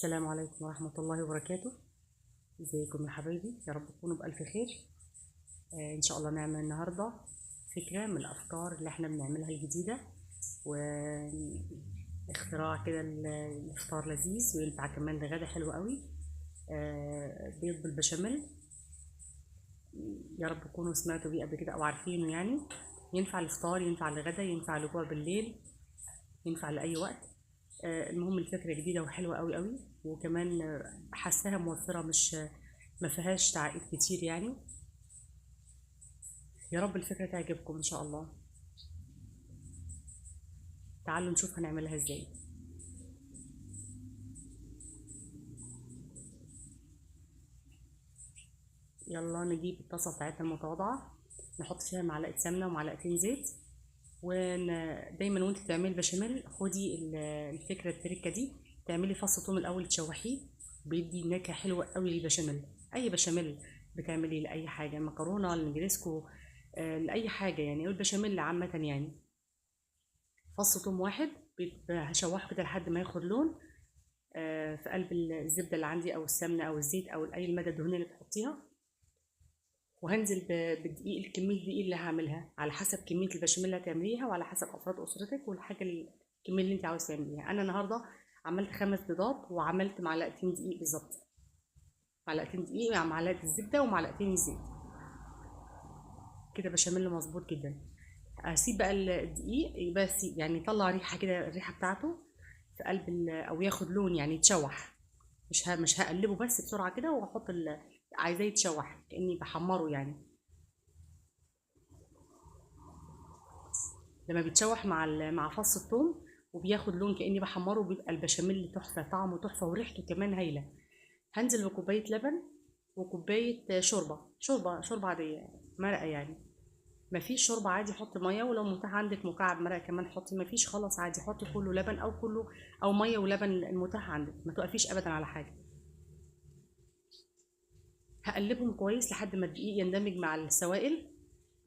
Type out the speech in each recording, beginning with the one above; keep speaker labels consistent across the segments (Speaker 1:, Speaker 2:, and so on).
Speaker 1: السلام عليكم ورحمة الله وبركاته. ازيكم يا حبايبي؟ يا رب تكونوا بألف خير. ان شاء الله نعمل النهاردة فكرة من الافكار اللي احنا بنعملها الجديدة، واختراع كده الافطار لذيذ وينفع كمان لغدا حلو قوي. بيض بالبشاميل، يا رب تكونوا سمعتوا بيه قبل كده او عارفينه. يعني ينفع الافطار، ينفع لغدا، ينفع لجوع بالليل، ينفع لأي وقت. المهم الفكرة جديدة وحلوة قوي قوي، وكمان حاساها موفرة، مش ما فيهاش تعقيد كتير يعني. يا رب الفكرة تعجبكم ان شاء الله. تعالوا نشوف هنعملها ازاي. يلا نجيب الطاسة بتاعتنا المتواضعة، نحط فيها معلقة سمنة ومعلقتين زيت. ودايما وانت بتعملي البشاميل خدي الفكرة التركة دي، تعملي فص ثوم الاول تشوحيه، بيدي نكهة حلوة قوي للبشاميل. اي بشاميل بتعملي لاي حاجة، مكرونه، النجريسكو، لاي حاجة يعني، البشاميل عامة يعني. فص ثوم واحد هشوحه كده لحد ما ياخد لون في قلب الزبدة اللي عندي او السمنة او الزيت او اي المادة الدهنية اللي تحطيها. وهنزل بالدقيق، الكمية الدقيق اللي هعملها على حسب كمية البشاميل اللي هتعمليها وعلى حسب افراد اسرتك والحاجة الكمية اللي انت عاوزه تعمليها. انا النهارده عملت 5 بيضات وعملت معلقتين دقيق بالظبط، معلقتين دقيق مع معلقه الزبدة ومعلقتين الزيت كده، بشاميل مظبوط جدا. هسيب بقى الدقيق بس يعني يطلع ريحه كده، الريحة بتاعته في قلب او ياخد لون يعني، يتشوح. مش هقلبه بس بسرعة كده واحط عايزاه يتشوح كاني بحمره يعني. لما بيتشوح مع فص الثوم وبياخد لون كاني بحمره، بيبقى البشاميل تحفة، طعمه تحفة وريحته كمان هايلة. هنزل بكوبايه لبن وكوبايه شوربة، شوربة عادية مرقه يعني، مفيش شوربة عادي حطي مية، ولو متاح عندك مكعب مرقه كمان حطي، مفيش خلاص عادي حطي كله لبن او كله او مية ولبن المتاح عندك، ما توقفيش ابدا على حاجة. هقلبهم كويس لحد ما الدقيق يندمج مع السوائل.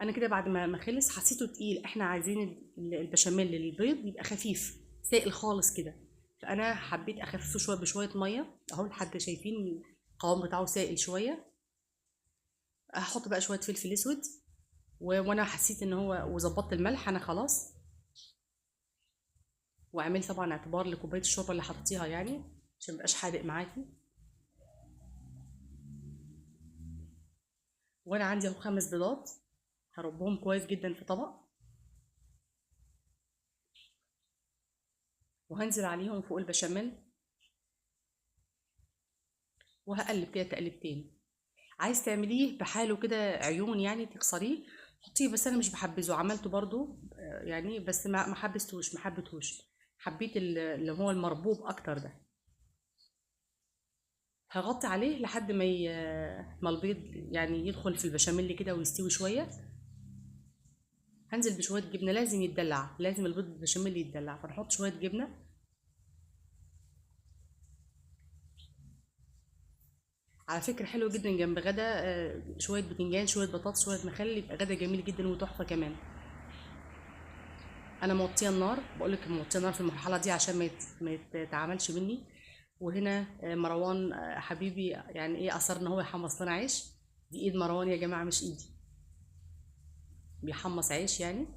Speaker 1: انا كده بعد ما خلص حسيته تقيل، احنا عايزين البشاميل البيض يبقى خفيف سائل خالص كده، فانا حبيت اخففه شوية بشوية مية اهو، لحد شايفين القوام بتاعه سائل شوية. هحط بقى شوية فلفل اسود، وانا حسيت ان هو وظبطت الملح انا خلاص. واعملي طبعا اعتبار لكوبايه الشوربة اللي حطيتيها يعني عشان ميبقاش حادق معاكي. وانا عندي اهو 5 بيضات هربهم كويس جدا في طبق، وهنزل عليهم فوق البشاميل، وهقلب كده تقلبتين. عايز تعمليه بحاله كده عيون يعني تكسريه حطيه، بس انا مش بحبذه، عملته برضو يعني بس ما حبستوش، ما حبيتهوش، حبيت اللي هو المربوب اكتر ده. هغطي عليه لحد ما البيض يعني يدخل في البشاميل كده ويستوي شوية. هنزل بشوية جبنه، لازم يتدلع، لازم البيض بالبشاميل يتدلع، فنحط شوية جبنه. على فكرة حلو جدا جنب غدا، شوية بتنجان، شوية بطاطس، شوية مخلل، يبقى غدا جميل جدا وتحفه كمان. انا موطيه النار، بقولك موطيه النار في المرحلة دي عشان ما يتعملش مني. وهنا مروان حبيبي يعني ايه اصر ان هو يحمص لنا عيش، دي ايد مروان يا جماعة مش ايدي، بيحمص عيش يعني.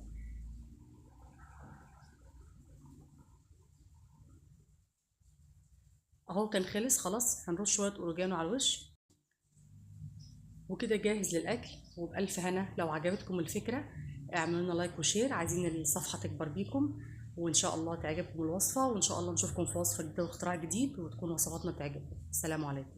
Speaker 1: اهو كان خلص خلاص، هنرش شوية اوريجانو على الوش وكده جاهز للاكل. وبالف هنا. لو عجبتكم الفكرة اعملوا لنا like و share، عايزين الصفحة تكبر بيكم، وان شاء الله تعجبكم الوصفة، وان شاء الله نشوفكم في وصفه جديدة واختراع جديد، وتكون وصفاتنا تعجبكم. السلام عليكم.